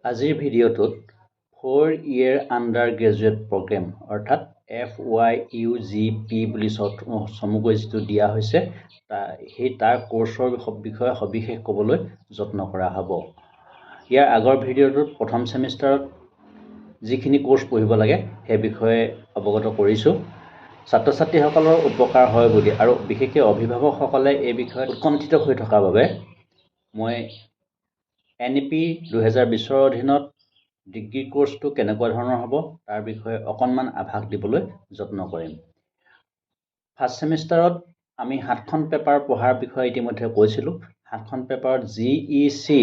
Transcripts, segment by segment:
আজিৰ ভিডিঅ'টোত 4 year under graduate programme, অৰ্থাৎ F Y U G P বুলি চমুকৈ যিটো দিয়া হৈছে, সেই তাৰ কোৰ্চৰ বিষয়ে সবিশেষ ক'বলৈ যত্ন কৰা হ'ব। ইয়াৰ আগৰ ভিডিঅ'টোত প্ৰথম ছেমিষ্টাৰত যিখিনি কোৰ্চ পঢ়িব লাগে, সেই বিষয়ে অৱগত কৰিছোঁ। ছাত্ৰ ছাত্ৰীসকলৰ উপকাৰ হয় বুলি আৰু বিশেষকৈ অভিভাৱকসকলে এই বিষয়ত উৎকণ্ঠিত হৈ থকাৰ বাবে মই এন ই পি 2020ৰ অধীনত ডিগ্ৰী কোৰ্চটো কেনেকুৱা ধৰণৰ হ'ব, তাৰ বিষয়ে অকণমান আভাস দিবলৈ যত্ন কৰিম। ফাৰ্ষ্ট ছেমিষ্টাৰত আমি সাতখন পেপাৰ পঢ়াৰ বিষয়ে ইতিমধ্যে কৈছিলোঁ। সাতখন পেপাৰত জি ই চি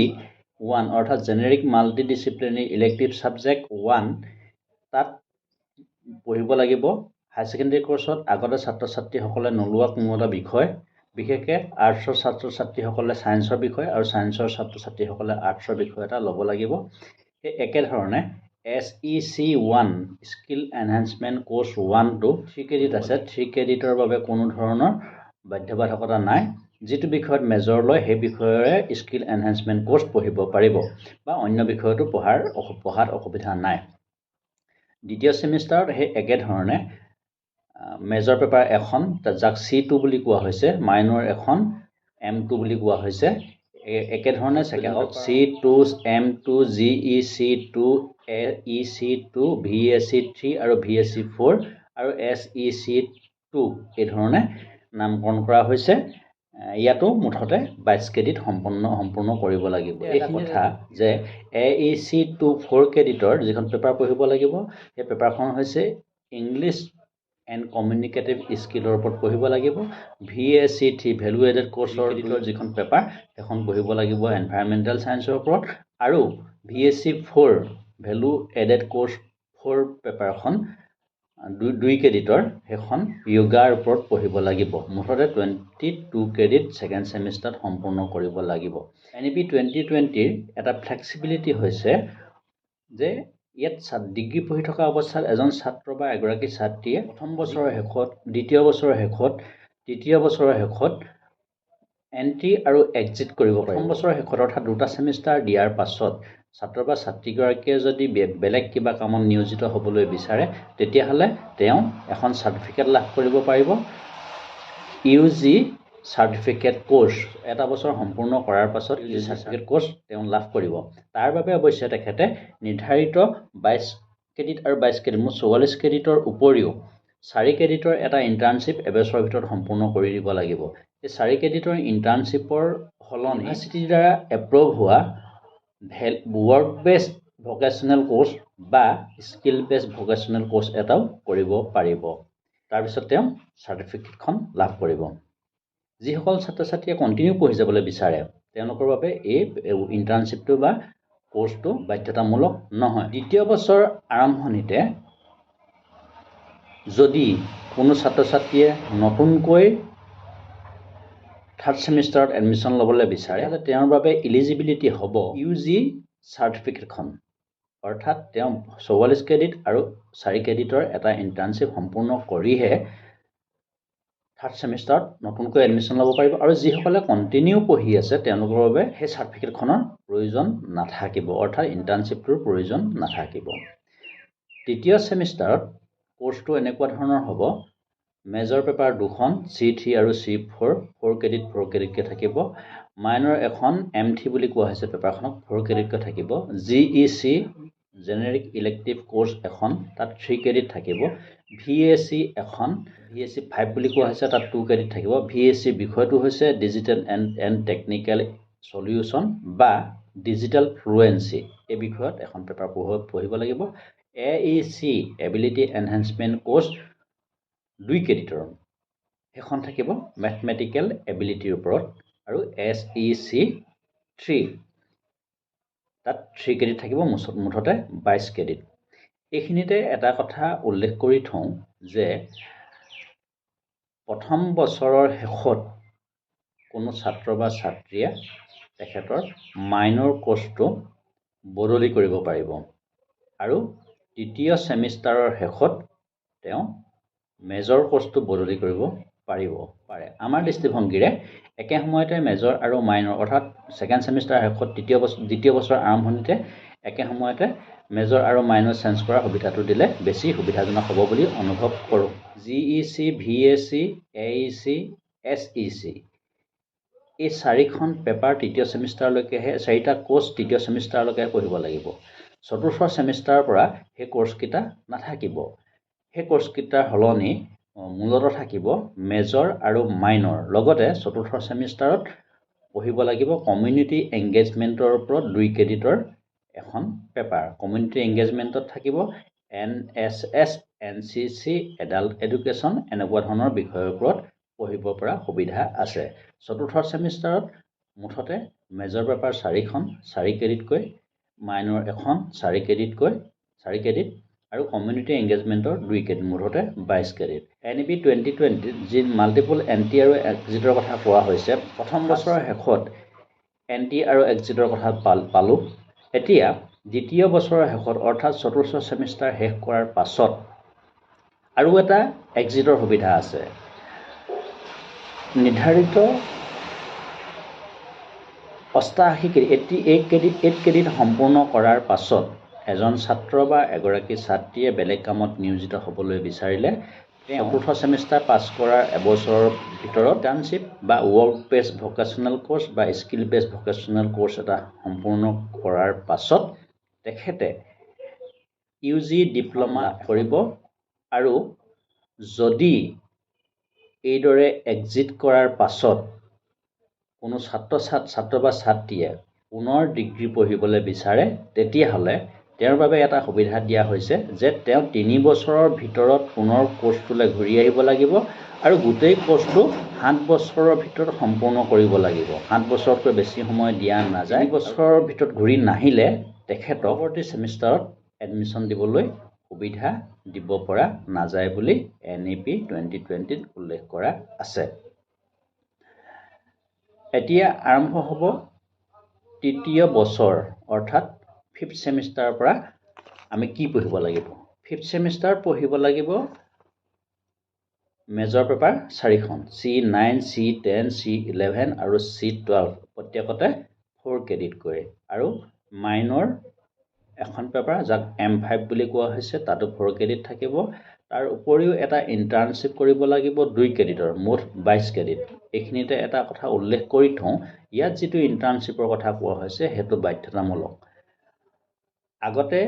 1, অৰ্থাৎ generic multi disciplinary elective subject 1, তাত পঢ়িব লাগিব হায়াৰ ছেকেণ্ডেৰী কোৰ্চত আগতে ছাত্ৰ ছাত্ৰীসকলে নোলোৱা কোনো এটা বিষয়। বিশেষকৈ আৰ্টছৰ ছাত্ৰ ছাত্ৰীসকলে ছায়েন্সৰ বিষয় আৰু ছায়েন্সৰ ছাত্ৰ ছাত্ৰীসকলে আৰ্টছৰ বিষয় এটা ল'ব লাগিব। সেই একেধৰণে SEC 1, skill enhancement course 1টো 3 credit আছে। 3 ক্ৰেডিটৰ বাবে কোনো ধৰণৰ বাধ্যবাধকতা নাই। যিটো বিষয়ত মেজৰ লয়, সেই বিষয়ৰে স্কিল এনহেঞ্চমেণ্ট কোৰ্চ পঢ়িব পাৰিব বা অন্য বিষয়তো পঢ়াত অসুবিধা নাই। দ্বিতীয় ছেমিষ্টাৰত সেই একেধৰণে মেজৰ পেপাৰ এখন, যাক চি 2 বুলি কোৱা হৈছে, মাইনৰ এখন এম 2 বুলি কোৱা হৈছে। একেধৰণে second C 2, M 2, GEC 2, AEC 2, VAC 3 আৰু ভি এ চি 4 আৰু এছ ই চি 2, এই ধৰণে নামকৰণ কৰা হৈছে। ইয়াতো মুঠতে 22 ক্ৰেডিট সম্পূৰ্ণ কৰিব লাগিব। এই কথা যে এ ই চি 2 4 ক্ৰেডিটৰ যিখন পেপাৰ পঢ়িব লাগিব, সেই পেপাৰখন হৈছে ইংলিছ এণ্ড কমিউনিকেটিভ স্কিলৰ ওপৰত পঢ়িব লাগিব। VAC 3, value aided কোৰ্চৰ যিখন পেপাৰ, সেইখন পঢ়িব লাগিব এনভাইৰমেণ্টেল ছায়েন্সৰ ওপৰত আৰু VAC 4, value added course 4 পেপাৰখন 2 ক্ৰেডিটৰ, সেইখন য়োগাৰ ওপৰত পঢ়িব লাগিব। মুঠতে 22 ক্ৰেডিট ছেকেণ্ড ছেমিষ্টাৰত সম্পূৰ্ণ কৰিব লাগিব। এন ই পি 2020ৰ এটা ফ্লেক্সিবিলিটি হৈছে যে ইয়াত ডিগ্ৰী পঢ়ি থকা অৱস্থাত এজন ছাত্ৰ বা এগৰাকী ছাত্ৰীয়ে প্ৰথম বছৰৰ শেষত, দ্বিতীয় বছৰৰ শেষত, তৃতীয় বছৰৰ শেষত এণ্ট্ৰি আৰু এক্সিট কৰিব পাৰে। প্ৰথম বছৰৰ শেষত, অৰ্থাৎ দুটা ছেমিষ্টাৰ দিয়াৰ পাছত ছাত্ৰ বা ছাত্ৰীগৰাকীয়ে যদি বেলেগ কিবা কামত নিয়োজিত হ'বলৈ বিচাৰে, তেতিয়াহ'লে তেওঁ এখন চাৰ্টিফিকেট লাভ কৰিব পাৰিব। ইউ জি চাৰ্টিফিকেট কোৰ্চ এটা বছৰ সম্পূৰ্ণ কৰাৰ পাছত ইউ জি চাৰ্টিফিকেট কোৰ্চ তেওঁ লাভ কৰিব। তাৰ বাবে অৱশ্যে তেখেতে নিৰ্ধাৰিত 22 ক্ৰেডিট আৰু 22 ক্ৰেডিট, মুঠ 44 ক্ৰেডিটৰ উপৰিও 4 ক্ৰেডিটৰ এটা ইণ্টাৰ্ণশ্বিপ এবছৰৰ ভিতৰত সম্পূৰ্ণ কৰি দিব লাগিব। এই 4 ক্ৰেডিটৰ ইণ্টাৰ্ণশ্বিপৰ সলনি ইউনিভাৰ্চিটিৰ দ্বাৰা এপ্ৰুভ হোৱা ৱৰ্ক বেছড ভকেশ্যনেল কোৰ্চ বা স্কিল বেছড ভকেশ্যনেল কোৰ্চ এটাও কৰিব পাৰিব। তাৰপিছত তেওঁ চাৰ্টিফিকেটখন লাভ কৰিব। যিসকল ছাত্ৰ ছাত্ৰীয়ে কণ্টিনিউ পঢ়ি যাবলৈ বিচাৰে, তেওঁলোকৰ বাবে এই ইণ্টাৰ্ণশ্বিপটো বা কোৰ্চটো বাধ্যতামূলক নহয়। দ্বিতীয় বছৰ আৰম্ভণিতে যদি কোনো ছাত্ৰ ছাত্ৰীয়ে নতুনকৈ থাৰ্ড ছেমিষ্টাৰত এডমিশ্যন ল'বলৈ বিচাৰে, তেতিয়াহ'লে তেওঁৰ বাবে ইলিজিবিলিটি হ'ব ইউ জি চাৰ্টিফিকেটখন, অৰ্থাৎ তেওঁ 44 ক্ৰেডিট আৰু 4 ক্ৰেডিটৰ এটা ইণ্টাৰ্ণশ্বিপ সম্পূৰ্ণ কৰিহে থাৰ্ড ছেমিষ্টাৰত নতুনকৈ এডমিশ্যন ল'ব পাৰিব। আৰু যিসকলে কণ্টিনিউ পঢ়ি আছে, তেওঁলোকৰ বাবে সেই চাৰ্টিফিকেটখনৰ প্ৰয়োজন নাথাকিব, অৰ্থাৎ ইণ্টাৰ্ণশ্বিপটোৰ প্ৰয়োজন নাথাকিব। তৃতীয় ছেমিষ্টাৰত কোৰ্চটো এনেকুৱা ধৰণৰ হ'ব। মেজৰ পেপাৰ দুখন, চি 3 আৰু চি 4, 4 ক্ৰেডিট 4 ক্ৰেডিটকৈ থাকিব। মাইনৰ এখন, এম 3 বুলি কোৱা হৈছে পেপাৰখনক, 4 ক্ৰেডিটকৈ থাকিব। GEC, generic elective course এখন, তাত 3 ক্ৰেডিট থাকিব। ভি এ চি এখন, ভি এ চি 5 বুলি কোৱা হৈছে, তাত 2 ক্ৰেডিট থাকিব। ভি এ চি বিষয়টো হৈছে digital and technical solution বা ডিজিটেল ফ্লুৱেঞ্চি, এই বিষয়ত এখন পেপাৰ পঢ়িব লাগিব। AEC, ability enhancement course 2 ক্ৰেডিটৰ, সেইখন থাকিব মেথমেটিকেল এবিলিটিৰ ওপৰত। আৰু এছ ই চি 3, তাত 3 ক্ৰেডিট থাকিব। মুঠতে 22 ক্ৰেডিট। এইখিনিতে এটা কথা উল্লেখ কৰি থওঁ যে প্ৰথম বছৰৰ শেষত কোনো ছাত্ৰ বা ছাত্ৰীয়ে তেখেতৰ মাইনৰ কোৰ্চটো বদলি কৰিব পাৰিব আৰু তৃতীয় ছেমিষ্টাৰৰ শেষত তেওঁ মেজৰ কোৰ্চটো বদলি কৰিব পাৰে। আমাৰ দৃষ্টিভংগীৰে একে সময়তে মেজৰ আৰু মাইনৰ, অৰ্থাৎ ছেকেণ্ড ছেমিষ্টাৰৰ শেষত, তৃতীয় বছৰ, দ্বিতীয় বছৰৰ আৰম্ভণিতে একে সময়তে মেজৰ আৰু মাইনৰ চেঞ্জ কৰাৰ সুবিধাটো দিলে বেছি সুবিধাজনক হ'ব বুলি অনুভৱ কৰোঁ। GEC, VAC, AEC, SEC এই চাৰিখন পেপাৰ তৃতীয় ছেমিষ্টাৰলৈকেহে, চাৰিটা কোৰ্চ তৃতীয় ছেমিষ্টাৰলৈকে পঢ়িব লাগিব। চতুৰ্থ ছেমিষ্টাৰৰ পৰা সেই কোৰ্চকেইটা নাথাকিব। সেই কোৰ্চকেইটাৰ সলনি মূলতঃ থাকিব মেজৰ আৰু মাইনৰ। লগতে চতুৰ্থ ছেমিষ্টাৰত পঢ়িব লাগিব কমিউনিটি এংগেজমেণ্টৰ ওপৰত 2 ক্ৰেডিটৰ এখন পেপাৰ। কমিউনিটি এংগেজমেণ্টত থাকিব NSS, NCC, adult education এনেকুৱা ধৰণৰ বিষয়ৰ ওপৰত পঢ়িব পৰা সুবিধা আছে। চতুৰ্থ ছেমিষ্টাৰত মুঠতে মেজৰ পেপাৰ 4খন 4 ক্ৰেডিটকৈ, মাইনৰ এখন 4 ক্ৰেডিটকৈ, 4 ক্ৰেডিট আৰু কমিউনিটি এংগেজমেণ্টৰ 2 ক্ৰেডিট, মুঠতে 22 ক্ৰেডিট। NEP 2020 যি মাল্টিপল এণ্ট্ৰি আৰু এক্সিটৰ কথা কোৱা হৈছে, প্ৰথম বছৰৰ শেষত এণ্ট্ৰি আৰু এক্সিটৰ কথা পালোঁ। এতিয়া দ্বিতীয় বছৰৰ শেষত অৰ্থাৎ চতুৰ্থ ছেমিষ্টাৰ শেষ কৰাৰ পাছত আৰু এটা এক্সিটৰ সুবিধা আছে। নিৰ্ধাৰিত 88 ক্ৰেডিট, 88 ক্ৰেডিট সম্পূৰ্ণ কৰাৰ পাছত এজন ছাত্ৰ বা এগৰাকী ছাত্ৰীয়ে বেলেগ কামত নিয়োজিত হ'বলৈ বিচাৰিলে তেওঁ চতুৰ্থ ছেমিষ্টাৰ পাছ কৰাৰ এবছৰৰ ভিতৰত ইণ্টাৰ্ণশ্বিপ বা ৱৰ্ক বেছড ভকেশ্যনেল কোৰ্চ বা স্কিল বেছড ভকেশ্যনেল কোৰ্চ এটা সম্পূৰ্ণ কৰাৰ পাছত তেখেতে UG diploma কৰিব। আৰু যদি এইদৰে এক্সিট কৰাৰ পাছত কোনো ছাত্ৰ বা ছাত্ৰীয়ে পুনৰ ডিগ্ৰী পঢ়িবলৈ বিচাৰে, তেতিয়াহ'লে তেওঁৰ বাবে এটা সুবিধা দিয়া হৈছে যে তেওঁ 3 বছৰৰ ভিতৰত পুনৰ কোৰ্চটোলৈ ঘূৰি আহিব লাগিব আৰু গোটেই কোৰ্চটো 7 বছৰৰ ভিতৰত সম্পূৰ্ণ কৰিব লাগিব। 7 বছৰতকৈ বেছি সময় দিয়া নাযায়। 3 বছৰৰ ভিতৰত ঘূৰি নাহিলে তেখেতক পৰৱৰ্তী ছেমিষ্টাৰত এডমিশ্যন দিবলৈ সুবিধা দিব পৰা নাযায় বুলি NEP 2020 উল্লেখ কৰা আছে। এতিয়া আৰম্ভ হ'ব তৃতীয় বছৰ অৰ্থাৎ ফিফ্থ ছেমিষ্টাৰৰ পৰা আমি কি পঢ়িব লাগিব। ফিফ্থ ছেমিষ্টাৰত পঢ়িব লাগিব major paper 4খন, C9, C10, C11 আৰু C12, প্ৰত্যেকতে 4 ক্ৰেডিটকৈ, আৰু মাইনৰ এখন পেপাৰ যাক M5 বুলি কোৱা হৈছে, তাতো 4 ক্ৰেডিট থাকিব। তাৰ উপৰিও এটা ইণ্টাৰ্ণশ্বিপ কৰিব লাগিব 2 ক্ৰেডিটৰ, মুঠ 22 ক্ৰেডিট। এইখিনিতে এটা কথা উল্লেখ কৰি থওঁ, ইয়াত যিটো ইণ্টাৰ্ণশ্বিপৰ কথা কোৱা হৈছে সেইটো বাধ্যতামূলক। আগতে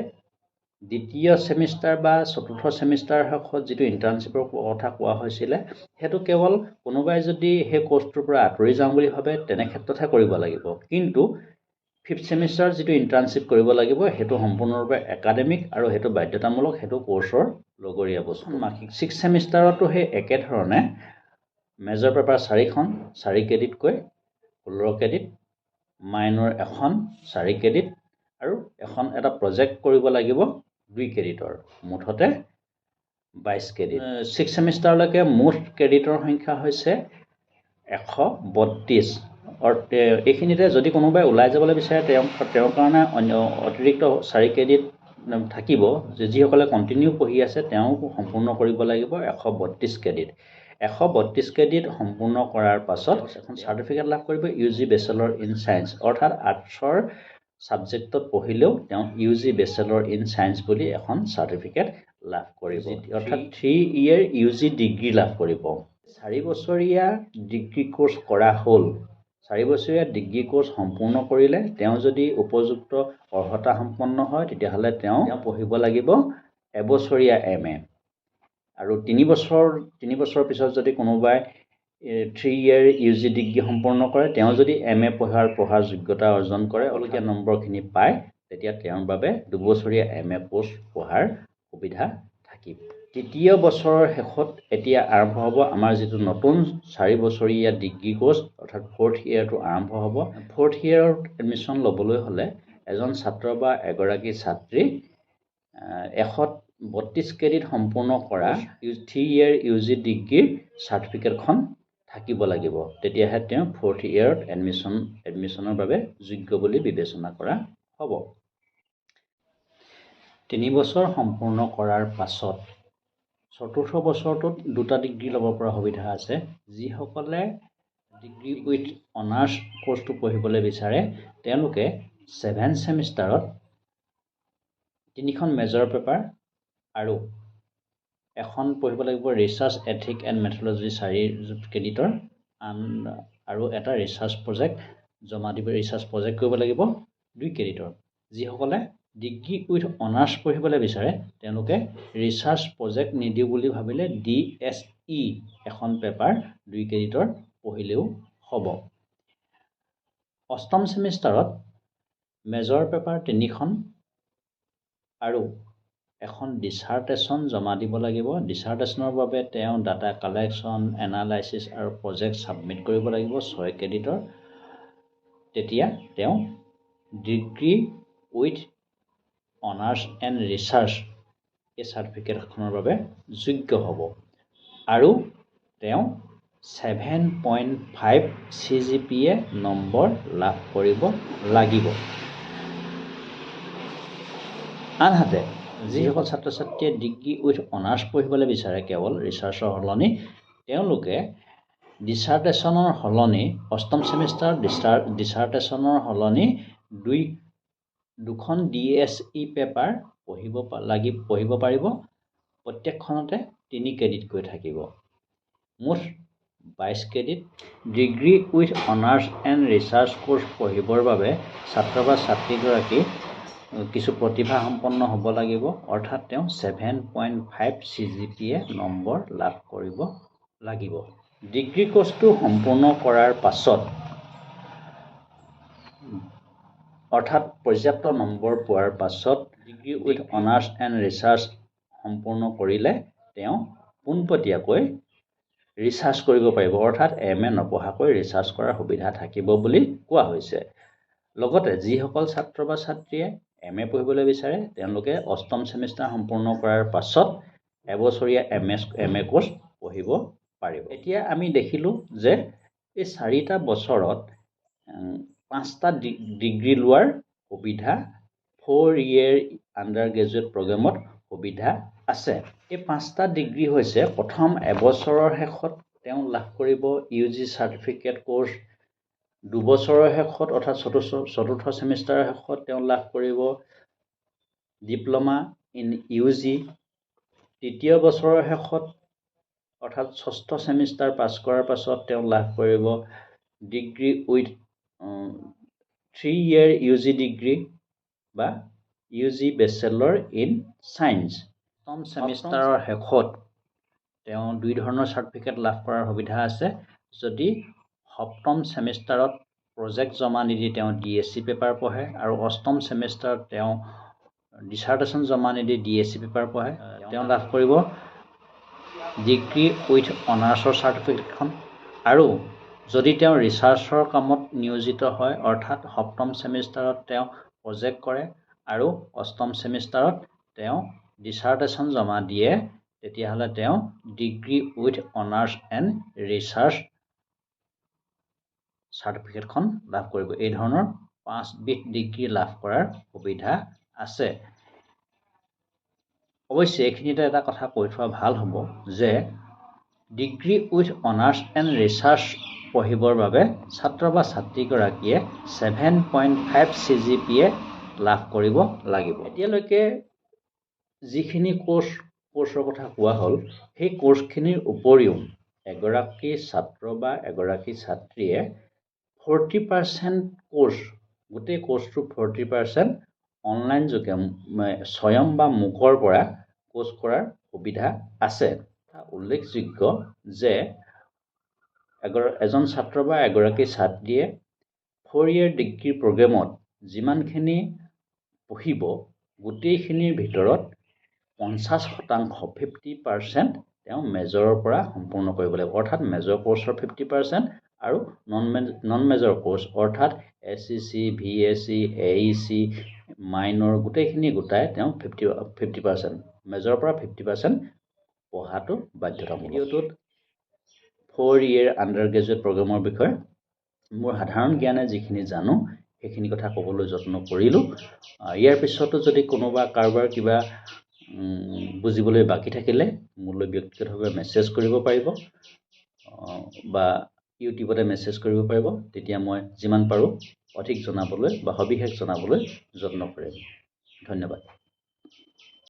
দ্বিতীয় ছেমিষ্টাৰ বা চতুৰ্থ ছেমিষ্টাৰ শেষত যিটো ইণ্টাৰ্ণশ্বিপৰ কথা কোৱা হৈছিলে সেইটো কেৱল কোনোবাই যদি সেই কোৰ্চটোৰ পৰা আঁতৰি যাওঁ বুলি ভাবে তেনে ক্ষেত্ৰতহে কৰিব লাগিব। কিন্তু ফিফ্থ ছেমিষ্টাৰ যিটো ইণ্টাৰ্ণশ্বিপ কৰিব লাগিব সেইটো সম্পূৰ্ণৰূপে একাডেমিক আৰু সেইটো বাধ্যতামূলক, সেইটো কোৰ্চৰ লগৰীয়া বস্তু। ছিক্স ছেমিষ্টাৰতো সেই একেধৰণে মেজৰ পেপাৰ 4খন 4 ক্ৰেডিটকৈ 16 ক্ৰেডিট, মাইনৰ এখন 4 ক্ৰেডিট আৰু এখন এটা প্ৰজেক্ট কৰিব লাগিব 2 ক্ৰেডিটৰ, মুঠতে 22 ক্ৰেডিট। ছিক্স ছেমিষ্টাৰলৈকে মুঠ ক্ৰেডিটৰ সংখ্যা হৈছে 132। এইখিনিতে যদি কোনোবাই ওলাই যাবলৈ বিচাৰে তেওঁৰ কাৰণে অন্য অতিৰিক্ত 4 ক্ৰেডিট থাকিব। যিসকলে কণ্টিনিউ পঢ়ি আছে তেওঁ সম্পূৰ্ণ কৰিব লাগিব 132 ক্ৰেডিট। 132 ক্ৰেডিট সম্পূৰ্ণ কৰাৰ পাছত এখন চাৰ্টিফিকেট লাভ কৰিব UG bachelor in science, অৰ্থাৎ আৰ্টছৰ ছাবজেক্টত পঢ়িলেও তেওঁ UG bachelor in science বুলি এখন চাৰ্টিফিকেট লাভ কৰিব, অৰ্থাৎ 3 ইয়েৰ UG degree লাভ কৰিব। 4 বছৰীয়া ডিগ্ৰী কোৰ্চ কৰা হ'ল, 4 বছৰীয়া ডিগ্ৰী কোৰ্চ সম্পূৰ্ণ কৰিলে তেওঁ যদি উপযুক্ত অৰ্হতা সম্পন্ন হয় তেতিয়াহ'লে তেওঁ পঢ়িব লাগিব এবছৰীয়া MA। আৰু 3 বছৰৰ পিছত যদি কোনোবাই 3 ইয়েৰ UG degree সম্পূৰ্ণ কৰে, তেওঁ যদি MA পঢ়াৰ যোগ্যতা অৰ্জন কৰে, অলকীয়া নম্বৰখিনি পায়, তেতিয়া তেওঁৰ বাবে 2 বছৰীয়া MA course পঢ়াৰ সুবিধা থাকিব। তৃতীয় বছৰৰ শেষত এতিয়া আৰম্ভ হ'ব আমাৰ যিটো নতুন 4 বছৰীয়া ডিগ্ৰী কোৰ্চ, অৰ্থাৎ ফ'ৰ্থ ইয়েৰটো আৰম্ভ হ'ব। ফ'ৰ্থ ইয়েৰত এডমিশ্যন ল'বলৈ হ'লে এজন ছাত্ৰ বা এগৰাকী ছাত্ৰী 132 ক্ৰেডিট সম্পূৰ্ণ কৰা 3 ইয়েৰ UG ডিগ্ৰীৰ চাৰ্টিফিকেটখন থাকিব লাগিব, তেতিয়াহে তেওঁ ফ'ৰ্থ ইয়েৰত এডমিশ্যনৰ বাবে যোগ্য বুলি বিবেচনা কৰা হ'ব। 3 বছৰ সম্পূৰ্ণ কৰাৰ পাছত চতুৰ্থ বছৰটোত 2টা ডিগ্ৰী ল'ব পৰা সুবিধা আছে। যিসকলে ডিগ্ৰী উইথ অনাৰ্ছ কোৰ্চটো পঢ়িবলৈ বিচাৰে তেওঁলোকে 7 ছেমিষ্টাৰত তিনিখন মেজৰ পেপাৰ আৰু এখন পঢ়িব লাগিব ৰিচাৰ্চ এথিক এণ্ড মেথডলজি 4 ক্ৰেডিটৰ, আৰু এটা ৰিচাৰ্চ প্ৰজেক্ট জমা দিব, ৰিচাৰ্চ প্ৰজেক্ট কৰিব লাগিব 2 ক্ৰেডিটৰ। যিসকলে ডিগ্ৰী উইথ অনাৰ্ছ পঢ়িবলৈ বিচাৰে তেওঁলোকে ৰিচাৰ্চ প্ৰজেক্ট নিদিওঁ বুলি ভাবিলে DSE এখন পেপাৰ 2 ক্ৰেডিটৰ পঢ়িলেও হ'ব। অষ্টম ছেমিষ্টাৰত মেজৰ পেপাৰ 3খন আৰু এখন ডিচাৰ্টেশ্যন জমা দিব লাগিব। ডিচাৰ্টেশ্যনৰ বাবে তেওঁ ডাটা কালেকশ্যন, এনালাইচিছ আৰু প্ৰজেক্ট ছাবমিট কৰিব লাগিব 6 ক্ৰেডিটৰ। তেতিয়া তেওঁ degree with honours and research এই চাৰ্টিফিকেটখনৰ বাবে যোগ্য হ'ব আৰু তেওঁ 7.5 CGPA number লাভ কৰিব লাগিব। আনহাতে যিসকল ছাত্ৰ ছাত্ৰীয়ে ডিগ্ৰী উইথ অনাৰ্ছ পঢ়িবলৈ বিচাৰে কেৱল ৰিচাৰ্চৰ সলনি, তেওঁলোকে ডিচাৰ্টেশ্যনৰ সলনি অষ্টম ছেমিষ্টাৰত ডিচাৰ্টেশ্যনৰ সলনি দুখন DSE paper পঢ়িব পাৰিব। প্ৰত্যেকখনতে 3 ক্ৰেডিটকৈ থাকিব, মুঠ 22 credit. Degree with honours and research course পঢ়িবৰ বাবে ছাত্ৰ বা ছাত্ৰীগৰাকী কিছু প্ৰতিভা সম্পন্ন হ'ব লাগিব, অৰ্থাৎ তেওঁ 7.5 CGPA number লাভ কৰিব লাগিব। ডিগ্ৰী কোৰ্চটো সম্পূৰ্ণ কৰাৰ পাছত, অৰ্থাৎ পৰ্যাপ্ত নম্বৰ পোৱাৰ পাছত degree with honours and research সম্পূৰ্ণ কৰিলে তেওঁ পোনপটীয়াকৈ ৰিচাৰ্চ কৰিব পাৰিব, অৰ্থাৎ MA নপঢ়াকৈ ৰিচাৰ্চ কৰাৰ সুবিধা থাকিব বুলি কোৱা হৈছে। লগতে যিসকল ছাত্ৰ বা ছাত্ৰীয়ে MA পঢ়িবলৈ বিচাৰে তেওঁলোকে অষ্টম ছেমিষ্টাৰ সম্পূৰ্ণ কৰাৰ পাছত এবছৰীয়া MA course পঢ়িব পাৰিব। এতিয়া আমি দেখিলোঁ যে এই 4টা বছৰত 5টা ডিগ্ৰী লোৱাৰ সুবিধা 4 ইয়েৰ আণ্ডাৰ গ্ৰেজুৱেট প্ৰগ্ৰেমত সুবিধা আছে। এই 5টা ডিগ্ৰী হৈছে প্ৰথম এবছৰৰ শেষত তেওঁ লাভ কৰিব UG certificate course, 2 বছৰৰ শেষত অৰ্থাৎ চতুৰ্থ ছেমিষ্টাৰৰ শেষত তেওঁ লাভ কৰিব ডিপ্ল'মা ইন UG, তৃতীয় বছৰৰ শেষত অৰ্থাৎ ষষ্ঠ ছেমিষ্টাৰ পাছ কৰাৰ পাছত তেওঁ লাভ কৰিব degree with 3 year UG degree বা UG bachelor in science. সপ্তম ছেমিষ্টাৰৰ শেষত তেওঁ 2 ধৰণৰ চাৰ্টিফিকেট লাভ কৰাৰ সুবিধা আছে। যদি সপ্তম ছেমিষ্টাৰত প্ৰজেক্ট জমা নিদি তেওঁ DSE paper পঢ়ে আৰু অষ্টম ছেমিষ্টাৰত তেওঁ ডিচাৰ্টেশ্যন জমা নিদি DSE paper পঢ়ে, তেওঁ লাভ কৰিব ডিগ্ৰী উইথ অনাৰ্ছৰ চাৰ্টিফিকেটখন। আৰু যদি তেওঁ ৰিচাৰ্চৰ কামত নিয়োজিত হয়, অৰ্থাৎ সপ্তম ছেমিষ্টাৰত তেওঁ প্ৰজেক্ট কৰে আৰু অষ্টম ছেমিষ্টাৰত তেওঁ ডিচাৰ্টেশ্যন জমা দিয়ে, তেতিয়াহ'লে তেওঁ degree with honours and research চাৰ্টিফিকেটখন লাভ কৰিব। এই ধৰণৰ 5বিধ ডিগ্ৰী লাভ কৰাৰ সুবিধা আছে। অৱশ্যে এইখিনিতে এটা কথা কৈ থোৱা ভাল হ'ব যে degree with honours and research পঢ়িবৰ বাবে ছাত্ৰ বা ছাত্ৰীগৰাকীয়ে 7.5 CGPA লাভ কৰিব লাগিব। এতিয়ালৈকে যিখিনি কোৰ্চৰ কথা কোৱা হ'ল, সেই কোৰ্চখিনিৰ উপৰিও এগৰাকী ছাত্ৰ বা এগৰাকী ছাত্ৰীয়ে 40% কোৰ্চ, গোটেই কোৰ্চটো 40% অনলাইন যোগে স্বয়ং বা মোকৰ পৰা কোৰ্চ কৰাৰ সুবিধা আছে। উল্লেখযোগ্য যে এজন ছাত্ৰ বা এগৰাকী ছাত্ৰীয়ে 4 ইয়েৰ ডিগ্ৰী প্ৰগ্ৰেমত যিমানখিনি পঢ়িব গোটেইখিনিৰ ভিতৰত 50% 50% তেওঁ মেজৰৰ পৰা সম্পূৰ্ণ কৰিব লাগিব, অৰ্থাৎ মেজৰ কোৰ্চৰ 50% আৰু নন মেজৰ কোৰ্চ অৰ্থাৎ SEC, VSC, AEC, minor গোটেইখিনি গোটাই তেওঁ 50% মেজৰৰ পৰা 50% পঢ়াটো বাধ্যতামূলক। ভিডিঅ'টোত 4 ইয়েৰ আণ্ডাৰ গ্ৰেজুৱেট প্ৰগ্ৰেমৰ বিষয়ে মোৰ সাধাৰণ জ্ঞানে যিখিনি জানো সেইখিনি কথা ক'বলৈ যত্ন কৰিলোঁ। ইয়াৰ পিছতো যদি কোনোবা কাৰোবাৰ কিবা বুজিবলৈ বাকী থাকিলে মোলৈ ব্যক্তিগতভাৱে মেছেজ কৰিব পাৰিব বা ইউটিউবতে মেছেজ কৰিব পাৰিব, তেতিয়া মই যিমান পাৰোঁ অধিক জনাবলৈ বা সবিশেষ জনাবলৈ যত্ন কৰিম। ধন্যবাদ।